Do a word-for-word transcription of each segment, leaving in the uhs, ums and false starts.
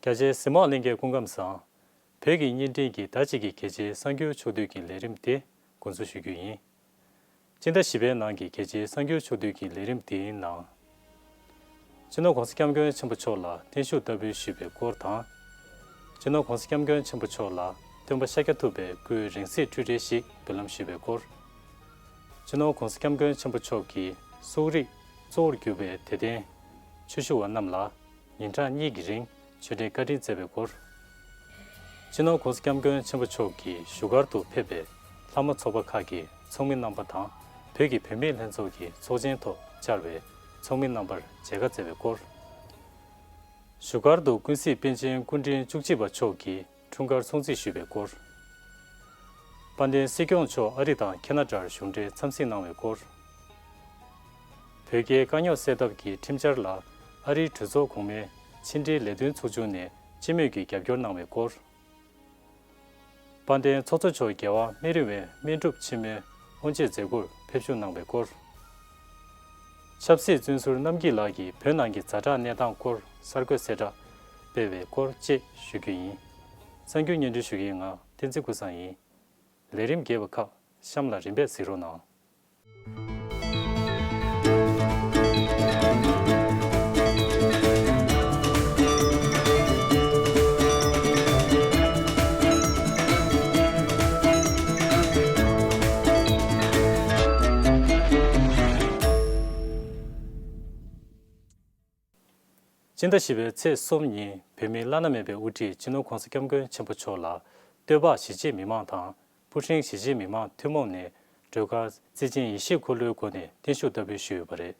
རྒྱ་ཆེའི་གཟིགས་མོ་བ་ལྷན་རྒྱས་སྐུ་ཁམས་བཟང་། བོད་ཀྱི་བརྙན་འཕྲིན་གྱི་ཟླ་གཅིག་གི་གལ་ཆེའི་གསར་འགྱུར་ཕྱོགས་བསྡུས་ཀྱི་ལས་རིམ་དེ་འགོ་འཛུགས་ཞུ་རྒྱུ་ཡིན། སྤྱི་ཟླ་བཞི་པའི་ནང་གི་གལ་ཆེའི་གསར་འགྱུར་ཕྱོགས་བསྡུས་ཀྱི་ལས་རིམ་དེའི་ནང་། སྤྱི་ནོར་གོང་ས་སྐྱབས་མགོན་ཆེན་པོ་མཆོག་ལ་བརྟན་བཞུགས་བསྟར་འབུལ་ཞུས་པའི་སྐོར་དང་། སྤྱི་ནོར་གོང་ས་སྐྱབས་མགོན་ཆེན་པོ་མཆོག་ལ་སྟོན་པ་ཤཱཀྱ་ཐུབ་པའི་སྐུའི་རིང་བསྲེལ་འཕྲུལ་འཕྲུལ་ཞིག་འབུལ་ལམ་ཞུས་པའི་སྐོར། སྤྱི་ནོར་གོང་ས་སྐྱབས་མགོན་ཆེན་པོ་མཆོག་གི་གསོ་རིག་གཙོ་བོར་གྱུར་པའི་དད་ལྡན་ཆོས་ཞུ་བ་རྣམས་ལ་ཉིན་གྲངས་གཉིས་ཀྱི་རིང་ཆོས་འབྲེལ་བཀའ་དྲིན་སྩལ་བའི་སྐོར། སྤྱི་ནོར་གོང་ས་སྐྱབས་མགོན་ཆེན་པོ་མཆོག་གིས་བཞུགས་སྒར་དུ་ཕེབས་པའི་ལྷ་མོ་ཚོགས་པ་ཁག་གི་ཚོགས་མི་རྣམ་པ་དང་བོད་ཀྱི་བུད་མེད་ལྷན་ཚོགས་ཀྱི་ཚོགས་ཆེན་ཐོག་བཅར་བའི་ཚོགས་མི་རྣམ་པར་མཇལ་ཁ་བསྩལ་བའི་སྐོར། བཞུགས་སྒར་དུ་ཀུན་གཟིགས་པཎ་ཆེན་སྐུ་ཕྲེང་བཅུ་གཅིག་པ་མཆོག་གིས་འཁྲུངས་སྐར་སྲུང་བརྩི་ཞུས་པའི་སྐོར། དཔལ་ལྡན་སྲིད་སྐྱོང་མཆོག་ཨ་རི་དང་ཁེ་ན་ཌར་གཞུང་འབྲེལ་འཚམས་གཟིགས་གནང་བའི་སྐོར། བོད་རྒྱའི་དཀའ་རྙོག་སེལ་ཐབས་ཀྱི་ཁྲིམས་འཆར་ལ་ཨ་རིའི་གྲོས་ཚོགས་གོང་མའི་ཕྱི་འབྲེལ་ལས་དོན་ཚོགས་ཆུང་ནས་སྤྱི་མོས་ཀྱིས་རྒྱབ་སྐྱོར་གནང་བའི་སྐོར། དཔལ་ལྡན་ཚོགས་གཙོ་མཆོག་རྒྱལ་བ་སྨན་རི་བའི་སྨན་སྒྲུབ་ཆེན་མོའི་དབུ་འབྱེད་མཛད་སྒོར་ཕེབས་ཞུགས་གནང་བའི་སྐོར། ཆབ་སྲིད་བཙོན་ཟུར་རྣམ་རྒྱལ་ལགས་ཀྱིས་བོད་ནང་གི་ཛ་དྲག་གནས་སྟངས་སྐོར་གསར་འགོད་གསལ་བསྒྲགས་སྤེལ་བའི་སྐོར་བཅས་ཞུ་རྒྱུ་ཡིན། གསར་འགྱུར་སྙན་སྒྲོན་ཞུ་མཁན་ང་བསྟན་འཛིན་ཀུན་བཟང་ཡིན། ལས་རིམ་རྒྱས་པ་ཁག་གཤམ་ལ་རིམ་པས་གཟིགས་རོགས་གནང་། སྤྱི་ཟླ་བཞི་པའི་ཚེས་གསུམ་ཉིན་བོད་མིའི་བླ་ན་མེད་པའི་དབུ་ཁྲིད་སྤྱི་ནོར་གོང་ས་སྐྱབས་མགོན་ཆེན་པོ་མཆོག་ལ་སྟོད་འབག་གཞིས་བྱེས་མི་མང་དང་སྤུ་ཧྲེང་གཞིས་བྱེས་མི་མང་ཐུན་མོང་ནས་སྒྲོལ་དཀར་རྩིས་ཅན་ཡེ་ཤེས་འཁོར་ལོའི་སྒོ་ནས་བརྟན་བཞུགས་བསྟར་འབུལ་ཞུས་ཡོད་པ་རེད།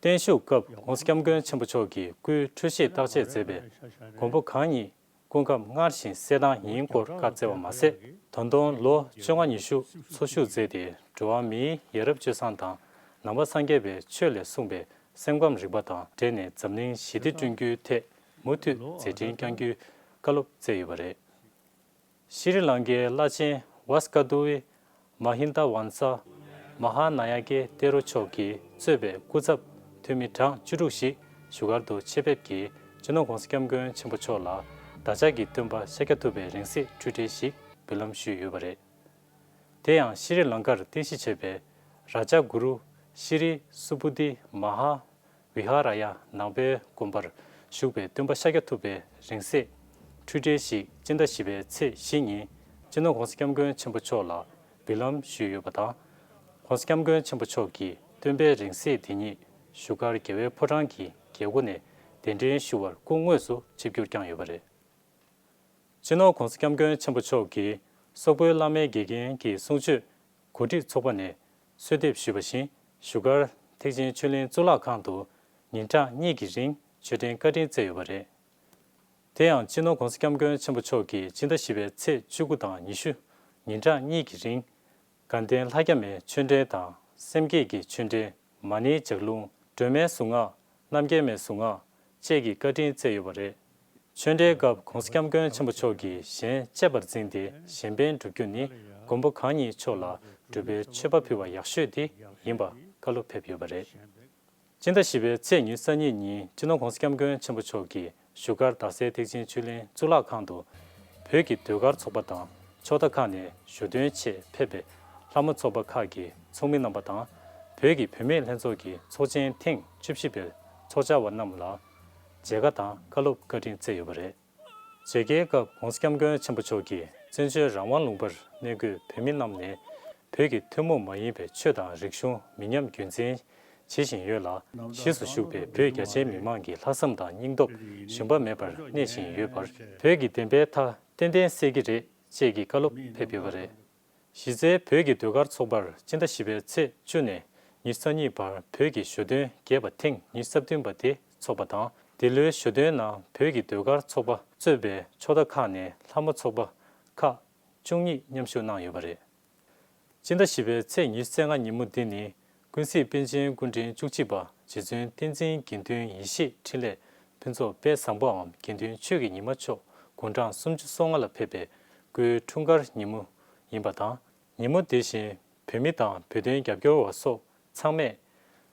བརྟན་བཞུགས་སྐབས་༧གོང་ས་༧སྐྱབས་མགོན་ཆེན་པོ་མཆོག་གིས་སྐུའི་འཕྲོད་བཞེས་བརྟག་དཔྱད་མཛད་པའི་མགོན་པོ་གང་ཉིད་སྐུ་ཁམས་སྔར་བཞིན་གསལ་ཐང་ཡིན་སྐོར་བཀའ་སྩལ་བ་མ་ཟད། ད་དུང་ལོ་བཅོ་ལྔ་ཉི་ཤུ་འཚོ་བཞུགས་མཛད་དེ་འགྲོ་བ་མིའི་ཡ་རབས་སྤྱོད་བཟང་དང་ནང་པ་སངས་རྒྱས་པའི་ཆོས་ལས་གསུངས་པའི་སེམས་ཁམས་རིག་པ་དང་འབྲེལ་ནས་འཛམ་གླིང་ཞི་བདེ་བསྐྲུན་རྒྱུའི་ཐད་མུ་མཐུད་མཛད་འཕྲིན་བསྐྱང་རྒྱུའི་བཀའ་སློབ་སྩལ་ཡོད་པ་རེད། ཤྲི་ལང་ཀའི་བླ་ཆེན་ཝཱས་ཀ་རྡོ་ཝི་མ་ཧིན་ད་ཝན་ས་མ་ཧཱ་ན་ཡ་ཀའི་ཏེ་རོ་མཆོག་གིས་གཙོས་པའི་སྐུ་ཚབ་འཐུས་མི་གྲངས་བཅུ་དྲུག་ཞིག་བཞུགས་སྒར་དུ་ཆེད་ཕེབས་ཀྱིས་སྤྱི་ནོར་༧གོང་ས་༧སྐྱབས་མགོན་ཆེན་པོ་མཆོག་ལ་བདག་ཅག་གི་སྟོན་པ་ཤཱཀྱ་ཐུབ་པའི་རིང་བསྲེལ་འཕྲུལ་འཕྲུལ་ཞིག་འབུལ་ལམ་ཞུས་ཡོད་པ་རེད། དེ་ཡང་ཤྲི་ལང་ཀར་རྟེན་གཞི་བྱས་པའི་རཱ་ཇཱ་གུ་རུ་ཤྲི་སུ་བུ་དི་མ་ཧཱ་བི་ཧཱ་ར་ཡ་ནང་པའི་དགོན་པར་བཞུགས་པའི་སྟོན་པ་ཤཱཀྱ་ཐུབ་པའི་རིང་བསྲེལ་འཕྲུལ་འཕྲུལ་ཞིག་སྤྱི་ཟླ་བཞི་པའི་ཚེས་བཞི་ཉིན་སྤྱི་ནོར་༧གོང་ས་༧སྐྱབས་མགོན་ཆེན་པོ་མཆོག་ལ་འབུལ་ལམ་ཞུས་ཡོད་པ་དང་། ༧གོང་ས་༧སྐྱབས་མགོན་ཆེན་པོ་མཆོག་གིས་སྟོན་པའི་རིང་བསྲེལ་དེ་ཉིད་བཞུགས་སྒར་རྒྱལ་བའི་ཕོ་བྲང་གི་རྒྱལ་སྒོ་ནས་གདན་འདྲེན་ཞུ་བར་སྐུ་དངོས་སུ་ཆིབས་བསྒྱུར་བསྐྱངས་ཡོད་པ་རེད། སྤྱི་ནོར་༧གོང་ས་༧སྐྱབས་མགོན་ཆེན་པོ་མཆོག་གིས་སོག་པོའི་བླ་མའི་དགེ་རྒན་གྱི་གསུང་ཆོས་གོ་སྒྲིག་ཚོགས་པ་ནས་གསོལ་འདེབས་ཞུས་པ་བཞིན་བཞུགས་སྒར་ཐེག་ཆེན་ཆོས་གླིང་གཙུག་ལག་ཁང་དུ་ཉིན་གྲངས་གཉིས་ཀྱི་རིང་ཆོས་འབྲེལ་བཀའ་དྲིན་སྩལ་ཡོད་པ་རེད། དེ་ཡང་སྤྱི་ནོར་༧གོང་ས་༧སྐྱབས་མགོན་ཆེན་པོ་མཆོག་གིས་སྤྱི་ཟླ་བཞི་པའི་ཚེས་བཅུ་དགུ་དང་ཉི་ཤུ་ཉིན་གྲངས་གཉིས་ཀྱི་རིང་དགའ་ལྡན་ལྷ་བརྒྱ་མའི་ཆོས་འབྲེལ་དང་སེམས་བསྐྱེད་ཀྱི་ཆོས་འབྲེལ་མ་ཎིའི་ལྗགས་ལུང་སྒྲོལ་མའི་གཟུངས་སྔགས་རྣམ་རྒྱལ་མའི་གཟུངས་སྔགས་བཅས་ཀྱི་བཀའ་དྲིན་སྩལ་ཡོད་པ་རེད། ཆོས་འབྲེལ་སྐབས་༧གོང་ས་༧སྐྱབས་མགོན་ཆེན་པོ་མཆོག་གིས་གཞན་གཅེས་པར་འཛིན་ཏེ་གཞན་ཕན་བསྒྲུབ་རྒྱུ་ནི་མགོན་པོ་གང་ཉིད་མཆོག་ལ་སྒྲུབ་པའི་མཆོད་པ་ཕུལ་བ་ཡག་ཤོས་དེ་ཡིན་པ་བཀའ་སློབ་ཕེབས་ཡོད་པ་རེད། སྤྱི་ཟླ་བཞི་པའི་ཚེས་ཉེར་གཉིས་ཉིན་སྤྱི་ནོར་༧གོང་ས་༧སྐྱབས་མགོན་ཆེན་པོ་མཆོག་གིས་བཞུགས་སྒར་རྡ་སའི་ཐེག་ཆེན་ཆོས་གླིང་གཙུག་ལག་ཁང་དུ་བོད་ཀྱི་ཟློས་གར་ཚོགས་པ་དང་ཕྱོགས་མཐའ་ཁག་ནས་ཞོ་སྟོན་ཆེད་ཕེབས་པའི་ལྷ་མོ་ཚོགས་པ་ཁག་གི་ཚོགས་མི་རྣམ་པ་དང་བོད་ཀྱི་བུད་མེད་ལྷན་ཚོགས་ཀྱི་ཚོགས་ཆེན་ཐེངས་བཅུ་བཞི་པའི་ཚོགས་བཅར་བ་རྣམས་ལ་མཇལ་ཁ་དང་བཀའ་སློབ་བཀའ་དྲིན་སྩལ་ཡོད་པ་རེད། མཇལ་ཁའི་སྐབས་༧གོང་ས་༧སྐྱབས་མགོན་ཆེན་པོ་མཆོག་གིས་བཙན་བྱོལ་རང་དབང་ལུང་པར་གནས་འཁོད་བོད་མི་རྣམས་ནས་བོད་ཀྱི་ཐུན་མོང་མ་ཡིན་པའི་ཆོས་དང་རིག་གཞུང་མི་ཉམས་རྒྱུན་འཛིན་བྱེད་བཞིན་ཡོད་ལ། གཞིས་སུ་བཞུགས་པའི་བོད་རྒྱ་ཆེའི་མི་མང་གི་ལྷག་བསམ་དང་སྙིང་སྟོབས་ཞུམ་པ་མེད་པར་གནས་བཞིན་ཡོད་པར་བོད་ཀྱི་བདེན་པའི་མཐའ་ཏན་ཏན་གསལ་གྱི་རེད་ཅེས་ཀྱི་བཀའ་སློབ་ཕེབས་ཡོད་པ་རེད། གཞི་རྩའི་བོད་ཀྱི་ཟློས་གར་ཚོགས་པར་སྤྱི་ཟླ་བཞི་པའི་ཚེས་བཅུ་ནས་ཉི་ཤུ་རྩ་གཉིས་བར་བོད་ཀྱི་ཞོ་སྟོན་རྒྱས་པ་ཐེངས་ཉི་ཤུ་རྩ་བདུན་པ་དེ་འཚོགས་པ་དང་། འདི་ལོའི་ཞོ་སྟོན་ནང་བོད་ཀྱི་ཟློས་གར་ཚོགས་པ་གཙོས་པའི་ཕྱོགས་མཐའ་ཁག་ནས་ལྷ་མོ་ཚོགས་པ་ཁག་བཅུ་གཉིས་མཉམ་ཞུགས་གནང་ཡོད་པ་རེད། སྤྱི་ཟླ་བཞི་པའི་ཚེས་ཉི་ཤུ་རྩ་ལྔ་ཉིན་མོ་འདི་ནི་ཀུན་གཟིགས་པཎ་ཆེན་སྐུ་ཕྲེང་བཅུ་གཅིག་པ་རྗེ་བཙུན་བསྟན་འཛིན་དགེ་འདུན་ཡེ་ཤེས་འཕྲིན་ལས་ཕུན་ཚོགས་དཔལ་བཟང་པོའམ་དགེ་འདུན་ཆོས་ཀྱི་ཉི་མ་མཆོག་དགུང་གྲངས་སུམ་ཅུ་སོ་ལྔ་ལ་ཕེབས་པའི་སྐུའི་འཁྲུངས་སྐར་ཉིན་མོ་ཡིན་པ་དང་། ཉིན་མོ་དེ་བཞིན་བོད་མི་དང་བོད་དོན་རྒྱབ་སྐྱོར་བ་སོགས་ཚང་མས་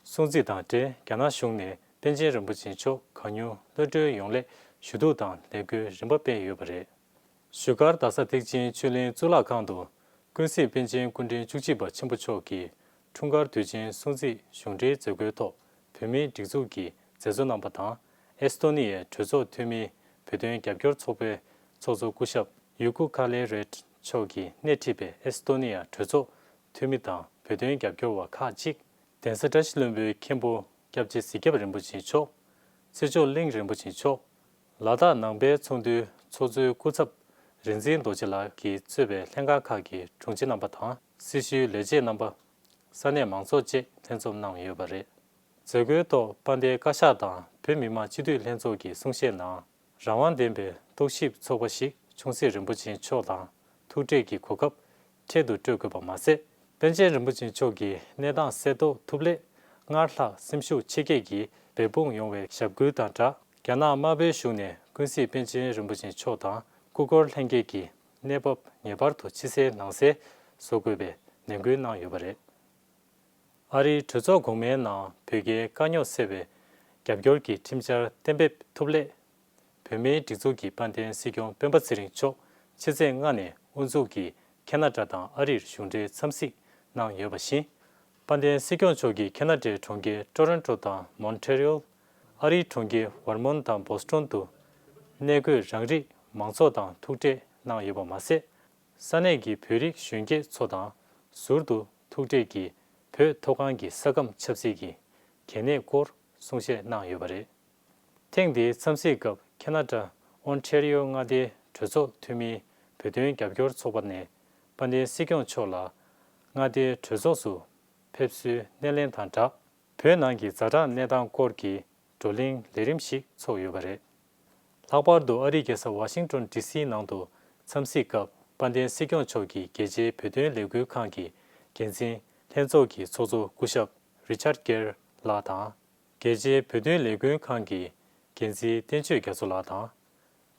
སྲུང་བརྩི་དང་འབྲེལ་རྒྱ་ནག་གཞུང་ནས་པཎ་ཆེན་རིན་པོ་ཆེ་མཆོག་གང་མྱུར་གློད་གྲོལ་ཡོང་སླད་ ཞུ་གཏུག་དང་ལས་འགུལ་རིམ་པ་སྤེལ་ཡོད་པ་རེད། བཞུགས་སྒར་རྡ་ས་ཐེག་ཆེན་ཆོས་གླིང་གཙུག་ལག་ཁང་དུ་ཀུན་གཟིགས་པཎ་ཆེན་སྐུ་ཕྲེང་བཅུ་གཅིག་པ་ཆེན་པོ་མཆོག་གི་འཁྲུངས་སྐར་དུས་ཆེན་སྲུང་བརྩིས་གཞུང་འབྲེལ་མཛད་སྒོའི་ཐོག་བོད་མིའི་སྒྲིག་འཛུགས་ཀྱི་མཛད་གཙོ་རྣམ་པ་དང་། ཨེས་ཏོ་ནི་ཡའི་གྲོས་ཚོགས་འཐུས་མིའི་བོད་དོན་རྒྱབ་སྐྱོར་ཚོགས་པའི་ཚོགས་གཙོ་སྐུ་ཞབས་ཡུ་ཀུ་ཁ་ལེ་རེད་མཆོག་གིས་སྣེ་ཁྲིད་པའི་ཨེས་ཏོ་ནི་ཡ་གྲོས་ཚོགས་འཐུས་མི་དང་བོད་དོན་རྒྱབ་སྐྱོར་བ་ཁག་ཅིག་གདན་ས་བཀྲ་ཤིས་ལྷུན་པོའི་མཁན་པོ་སྐྱབས་རྗེ་གཟིག་སྐྱབས་རིན་པོ་ཆེ་མཆོག་ཚེ་མཆོག་གླིང་རིན་པོ་ཆེ་མཆོག་ལ་དྭགས་ནང་པའི་ཚོགས་འདུའི་ཚོགས་གཙོའི་སྐུ་ཚབ་རིག་འཛིན་རྡོ་རྗེ་ལགས་ཀྱིས་གཙོས་པའི་ལྷན་ཁང་ཁག་གི་དྲུང་ཆེ་རྣམ་པ་དང་། སྲི་ཞུའི་ལས་བྱེད་རྣམ་པ། ས་གནས་མང་ཚོགས་བཅས་ལྷན་འཛོམས་གནང་ཡོད་པ་རེད། མཛད་སྒོའི་ཐོག་དཔལ་ལྡན་བཀའ་ཤག་དང་བོད་མི་མང་སྤྱི་འཐུས་ལྷན་ཚོགས་ཀྱིས་གསུང་བཤད་ནང་། རང་དབང་ལྡན་པའི་རྟོག་ཞིབ་ཚོགས་པ་ཞིག་ཆུང་སྲིད་རིན་པོ་ཆེ་མཆོག་དང་ཐུག་འཕྲད་ཀྱི་གོ་སྐབས་འཕྲལ་དུ་སྤྲོད་དགོས་པ་མ་ཟད། པཎ་ཆེན་རིན་པོ་ཆེ་མཆོག་གི་གནས་སྟངས་གསལ་རྟོགས་ཐུབ་སླད། སྔར་ལྷག་སེམས་ཤུགས་ཆེ་སྐྱེད་ཀྱིས་འབད་འབུངས་ཡོང་བའི་ཞབས་སྐུལ་དང་སྦྲགས། རྒྱ་ནག་དམར་པོའི་གཞུང་ནས་ཀུན་གཟིགས་པཎ་ཆེན་རིན་པོ་ཆེ་མཆོག་དང་སྐུ་འཁོར་ལྷན་རྒྱས་ཀྱི་གནས་བབ་ངེས་པར་དུ་ཕྱི་གསལ་ནང་གསལ་བཟོ་དགོས་པའི་ནན་སྐུལ་གནང་ཡོད་པ་རེད། ཨ་རིའི་གྲོས་ཚོགས་གོང་མའི་ནང་བོད་རྒྱའི་དཀའ་རྙོག་སེལ་བའི་རྒྱབ་སྐྱོར་གྱི་ཁྲིམས་འཆར་གཏན་འབེབས་ཐུབ་སླད། བོད་མིའི་སྒྲིག་འཛུགས་ཀྱི་དཔལ་ལྡན་སྲིད་སྐྱོང་སྤེན་པ་ཚེ་རིང་མཆོག་ཕྱི་ཚེས་ལྔ་ནས་དབུ་འཛུགས་ཀྱིས་ཁེ་ན་ཌ་དང་ཨ་རིར་གཞུང་འབྲེལ་འཚམས་གཟིགས་གནང་ཡོད་པ་བཞིན། དཔལ་ལྡན་སྲིད་སྐྱོང་མཆོག་གིས་ཁེ་ན་ཌའི་གྲོང་ཁྱེར་ཊོ་རོན་ཊོ་དང་མོན་ཊི་རི་ཨོལ། ཨ་རིའི་གྲོང་ཁྱེར་ཝར་མོན་དང་བོ་སི་ཊོན་དུ་གནས་འཁོད་རང་རིགས་མང་ཚོགས་དང་ཐུག་འཕྲད་གནང་ཡོད་པ་མ་ཟད། ས་གནས་ཀྱི་བོད་རིགས་གཞོན་སྐྱེས་ཚོ་དང་ཟུར་དུ་ཐུག་འཕྲད་ཀྱིས་བོད་མཐོ་སྒང་གི་ས་ཁམས་ཆབ་སྲིད་ཀྱི་གལ་གནད་སྐོར་གསུང་བཤད་གནང་ཡོད་པ་རེད། ཐེངས་འདིའི་འཚམས་གཟིགས་སྐབས་ཁེ་ན་ཌ་ཨོན་ཊེ་རི་ཡོ་མངའ་སྡེའི་གྲོས་ཚོགས་འཐུས་མིའི་བོད་དོན་རྒྱབ་སྐྱོར་ཚོགས་པ་ནས་དཔལ་ལྡན་སྲིད་སྐྱོང་མཆོག་ལ་མངའ་སྡེའི་གྲོས་ཚོགས་སུ་ཕེབས་བསུའི་སྣེ་ལེན་དང་སྦྲགས། བོད་ནང་གི་ཛ་དྲག་གནས་སྟངས་སྐོར་གྱི་བགྲོ་གླེང་ལས་རིམ་ཞིག་ཚོགས་ཡོད་པ་རེད། ལྷག་པར་དུ་ཨ་རིའི་རྒྱལ་ས་ཝ་ཤིང་ཊོན་ཌི་སིའི་ནང་དུ་འཚམས་གཟིགས་སྐབས་དཔལ་ལྡན་སྲིད་སྐྱོང་མཆོག་གིས་རྒྱལ་སྤྱིའི་བོད་དོན་ལས་འགུལ་ཁང་གི་འགན་འཛིན་ལྷན་ཚོགས་ཀྱི་ཚོགས་གཙོ་སྐུ་ཞབས་རི་ཆར་གེར་ལགས་དང་། རྒྱལ་སྤྱིའི་བོད་དོན་ལས་འགུལ་ཁང་གི་འགན་འཛིན་བསྟན་ཆོས་རྒྱ་མཚོ་ལགས་དང་།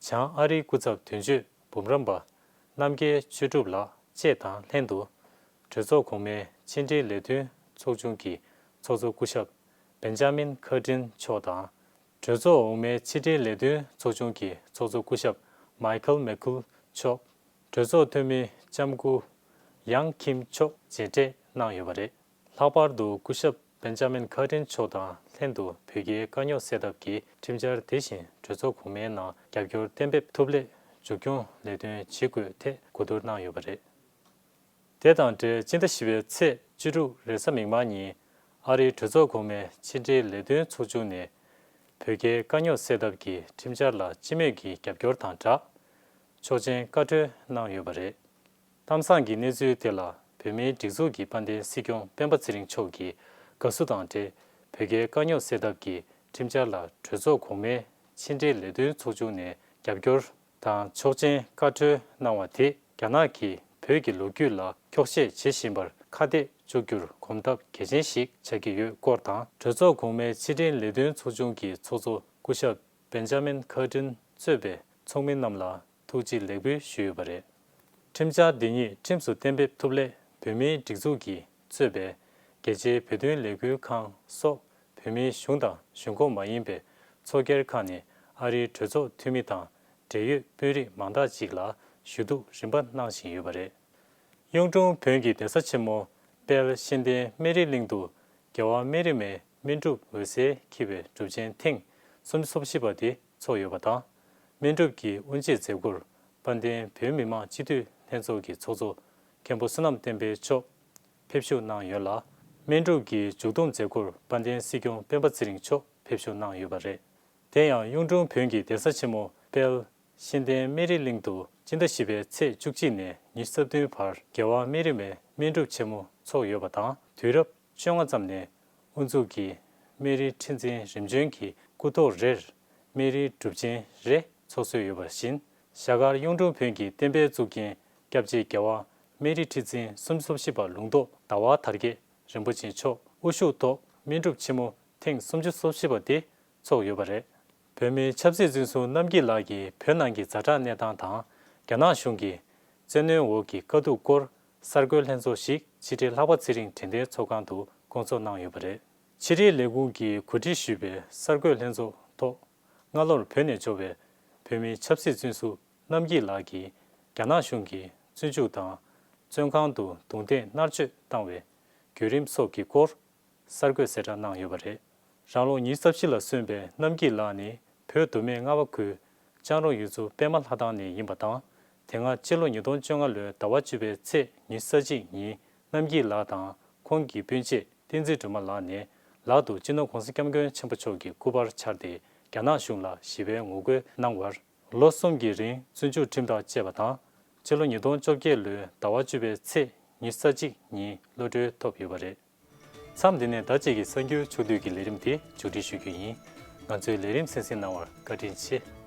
བྱང་ཨ་རིའི་སྐུ་ཚབ་དོན་གཅོད་འབུམ་རམས་པ་རྣམ་རྒྱལ་ཆོས་གྲུབ་ལགས་བཅས་དང་ལྷན་དུ། གྲོས་ཚོགས་གོང་མའི་ཕྱི་འབྲེལ་ལས་དོན་ཚོགས་ཆུང་གི་ཚོགས་གཙོ་སྐུ་ཞབས་བེན་ཇ་མིན་ཁར་ཏིན་མཆོག་དང་། གྲོས་ཚོགས་འོག་མའི་ཕྱི་འབྲེལ་ལས་དོན་ཚོགས་ཆུང་གི་ཚོགས་གཙོ་སྐུ་ཞབས་མའི་ཁལ་མེ་ཁུལ་མཆོག་གྲོས་ཚོགས་འཐུས་མི་ལྕམ་སྐུ་ཡང་ཁིམ་མཆོག་མཇལ་འཕྲད་གནང་ཡོད་པ་རེད། ལྷག་པར་དུ་སྐུ་ཞབས་བེན་ཇ་མིན་ཁར་ཏིན་མཆོག་དང་ལྷན་དུ་བོད་རྒྱའི་དཀའ་རྙོག་སེལ་ཐབས་ཀྱི་ཁྲིམས་འཆར་དེ་བཞིན་གྲོས་ཚོགས་གོང་མའི་ནང་རྒྱབ་སྐྱོར་གཏན་འབེབས་ཐུབ་སླད་མཇུག་སྐྱོང་ལས་དོན་བྱེད་དགོས་ཐད་གོ་བསྡུར་གནང་ཡོད་པ་རེད། དེ་དང་འབྲེལ་སྤྱི་ཟླ་བཞི་པའི་ཚེས་བཅུ་དྲུག་རེས་གཟའ་མིག་དམར་ཉིན་ཨ་རིའི་གྲོས་ཚོགས་གོང་མའི་ཕྱི་འབྲེལ་ལས་དོན་ཚོགས་ཆུང་ནས་བོད་རྒྱའི་དཀའ་རྙོག་སེལ་ཐབས་ཀྱི་ཁྲིམས་འཆར་ལ་སྤྱི་མོས་ཀྱི་རྒྱབ་སྐྱོར་དང་སྦྲགས། ཆོག་མཆན་བཀའ་འཁྲོལ་གནང་ཡོད་པ་རེད། གཏམ་བཟང་གི་གནས་ཚུལ་དེ་ལ་བོད་མིའི་སྒྲིག་འཛུགས་ཀྱི་དཔལ་ལྡན་སྲིད་སྐྱོང་སྤེན་པ་ཚེ་རིང་མཆོག་གིས་དགའ་བསུ་དང་འབྲེལ་བོད་རྒྱའི་དཀའ་རྙོག་སེལ་ཐབས་ཀྱི་ཁྲིམས་འཆར་ལ་གྲོས་ཚོགས་གོང་མའི་ཕྱི་འབྲེལ་ལས་དོན་ཚོགས་ཆུང་ནས་རྒྱབ་སྐྱོར་དང་ཆོག་མཆན་བཀའ་འཁྲོལ་གནང་བ་དེས་རྒྱ་ནག་གིས་བོད་ཀྱི་ལོ་རྒྱུས་ལ་འཁྱོག་བཤད་བྱེད་བཞིན་པར་ཁ་གཏད་གཅོག་རྒྱུར་གོམ་སྟབས་གལ་ཆེན་ཞིག་ཆགས་ཀྱི་ཡོད་སྐོར་དང་། གྲོས་ཚོགས་གོང་མའི་ཕྱི་འབྲེལ་ལས་དོན་ཚོགས་ཆུང་གི་ཚོགས་གཙོ་སྐུ་ཞབས་བེན་ཇ་མིན་ཁར་ཏིན་གཙོས་པའི་ཚོགས་མི་རྣམས་ལ་ཐུགས་རྗེ་ལེགས་འབུལ་ཞུས་ཡོད་པ་རེད། ཁྲིམས་འཆར་འདི་ཉིད་ཁྲིམས་སུ་གཏན་འབེབས་ཐུབ་སླད་བོད་མིའི་སྒྲིག་འཛུགས་ཀྱིས་གཙོས་པའི་རྒྱལ་སྤྱིའི་བོད་དོན་ལས་འགུལ་ཁང་སོགས་བོད་མིའི་གཞུང་དང་གཞུང་ཁོངས་མ་ཡིན་པའི་ཚོགས་སྒེར་ཁག་ནས་ཨ་རིའི་གྲོས་ཚོགས་འཐུས་མི་དང་འབྲེལ་ཡོད་དཔོན་རིགས་མང་དག་ཅིག་ལ་ཞུ་གཏུག་རིམ་པ་གནང་བཞིན་ཡོད་པ་རེད། གཡུང་དྲུང་བོན་གྱི་གདན་ས་ཆེན་མོ་དཔལ་གཤེན་བསྟན་སྨན་རིའི་གླིང་དུ་རྒྱལ་བ་སྨན་རི་མའི་སྨིན་གྲུབ་འོད་ཟེར་འཁྱིལ་བའི་སྒྲུབ་ཆེན་ཐེངས་སུམ་ཅུ་སོ་བཞི་པ་དེ་ཚོགས་ཡོད་པ་དང་། སྨིན་གྲུབ་ཀྱི་དབུ་འབྱེད་མཛད་སྒོར་དཔལ་ལྡན་བོད་མི་མང་སྤྱི་འཐུས་ལྷན་ཚོགས་ཀྱི་ཚོགས་གཙོ་མཁན་པོ་བསོད་ནམས་བསྟན་འཕེལ་མཆོག་ཕེབས་ཞུགས་གནང་ཡོད་ལ། སྨིན་གྲུབ་ཀྱི་མཇུག་བསྡོམས་མཛད་སྒོར་དཔལ་ལྡན་སྲིད་སྐྱོང་སྤེན་པ་ཚེ་རིང་མཆོག་ཕེབས་ཞུགས་གནང་ཡོད་པ་རེད། དེ་ཡང་གཡུང་དྲུང་བོན་གྱི་གདན་ས་ཆེན་མོ་དཔལ་གཤེན་བསྟན་སྨན་རིའི་གླིང་དུ་སྤྱི་ཟླ་བཞི་པའི་ཚེས་བཅུ་གཅིག་ནས་ཉི་ཤུ་རྩ་བདུན་བར་རྒྱལ་བ་སྨན་རི་མའི་སྨིན་གྲུབ་ཆེན་མོ་ཚོགས་ཡོད་པ་དང་། དུས་རབས་བཅོ་ལྔ་ཙམ་ནས་དབུ་འཛུགས་ཀྱིས་སྨན་རིའི་ཁྲི་འཛིན་རིམ་བྱོན་གྱི་སྐུ་ཐོག་རེར་སྨན་རིའི་སྒྲུབ་ཆེན་རེ་ཚོགས་སྲོལ་ཡོད་པ་བཞིན། ཞྭ་དཀར་གཡུང་དྲུང་བོན་གྱི་བསྟན་པའི་གཙུག་རྒྱན་སྐྱབས་རྗེ་རྒྱལ་བ་སྨན་རིའི་ཁྲི་འཛིན་སུམ་ཅུ་སོ་བཞི་པ་ལུང་རྟོགས་ཟླ་བ་དར་རྒྱས་རིན་པོ་ཆེ་མཆོག་དབུ་བཞུགས་ཐོག་སྨིན་གྲུབ་ཆེན་མོ་ཐེངས་སུམ་ཅུ་སོ་བཞི་པ་དེ་ཚོགས་ཡོད་པ་རེད། བོད་མིའི་ཆབ་སྲིད་བཙོན་ཟུར་རྣམ་རྒྱལ་ལགས་ཀྱིས་བོད་ནང་གི་ཛ་དྲག་གནས་སྟངས་དང་། རྒྱ་ནག་གཞུང་གིས་བཙན་གནོན་འོག་གི་དཀའ་སྡུག་སྐོར་གསར་འགོད་ལྷན་ཚོགས་ཤིག་ཕྱི་དྲིལ་ལྷག་པ་ཚེ་རིང་དྲན་རྟེན་ཚོགས་ཁང་དུ་བསྐོང་ཚོགས་གནང་ཡོད་པ་རེད། ཕྱི་དྲིལ་ལས་ཁུངས་ཀྱིས་གོ་སྒྲིག་ཞུས་པའི་གསར་འགོད་ལྷན་ཚོགས་ཐོག་སྔ་ལོར་བོད་ནས་འབྱོར་བའི་ བོད་མིའི་ཆབ་སྲིད་བཙོན་ཟུར་རྣམ་རྒྱལ་ལགས་ཀྱིས་རྒྱ་ནག་གཞུང་གིས་བཙོན་འཇུག་དང་བཙོན་ཁང་དུ་རྡུང་རྡེག་མནར་གཅོད་བཏང་བའི་བརྒྱུད་རིམ་སོགས་ཀྱི་སྐོར་གསར་འགོད་གསལ་བསྒྲགས་གནང་ཡོད་པ་རེད། རང་ལོ་ཉི་ཤུ་རྩ་བཞི་ལ་སོན་པའི་རྣམ་རྒྱལ་ལགས་ནི་བོད་མདོ་སྨད་རྔ་བ་ཁུལ་ལྕང་རོང་ཡུལ་ཚོ་པད་མ་ལྷ་ཐང་ནས་ཡིན་པ་དང་། དེ་སྔ་སྤྱི་ལོ་ཉིས་སྟོང་བཅོ་ལྔ་ལོའི་ཟླ་བ་བཅུ་པའི་ཚེས་ཉི་ཤུ་རྩ་གཅིག་ཉིན་རྣམ་རྒྱལ་ལགས་དང་ཁོང་གི་སྤུན་མཆེད་བསྟན་འཛིན་སྒྲོལ་མ་ལགས་ནས་ལག་ཏུ་སྤྱི་ནོར་༸གོང་ས་༸སྐྱབས་མགོན་ཆེན་པོ་མཆོག་གི་སྐུ་པར་འཕྱར་ཏེ་རྒྱ་ནག་གཞུང་ལ་ཞི་བའི་ངོ་རྒོལ་གནང་བར། ལོ་གསུམ་གྱི་རིང་བཙོན་འཇུག་ཁྲིམས་ཐག་བཅད་པ་དང་། སྤྱི་ལོ་ཉིས་སྟོང་བཅོ་བརྒྱད་ལོའི་ཟླ་བ་བཅུ་པའི་ཚེས་ཉི་ཤུ་རྩ་གཅིག་ཉིན་གློད་གྲོལ་ཐོབ་ཡོད་པ་རེད། མཚམས་འདི་ནས་ཟླ་གཅིག་གི་གསར་འགྱུར་ཕྱོགས་བསྡུས་ཀྱི་ལས་རིམ་དེ་མཇུག་སྒྲིལ་ཞུ་རྒྱུ་ཡིན། ང་ཚོའི་ལས་རིམ་གསན་གཟིགས་གནང་བར་བཀའ་དྲིན་ཆེ།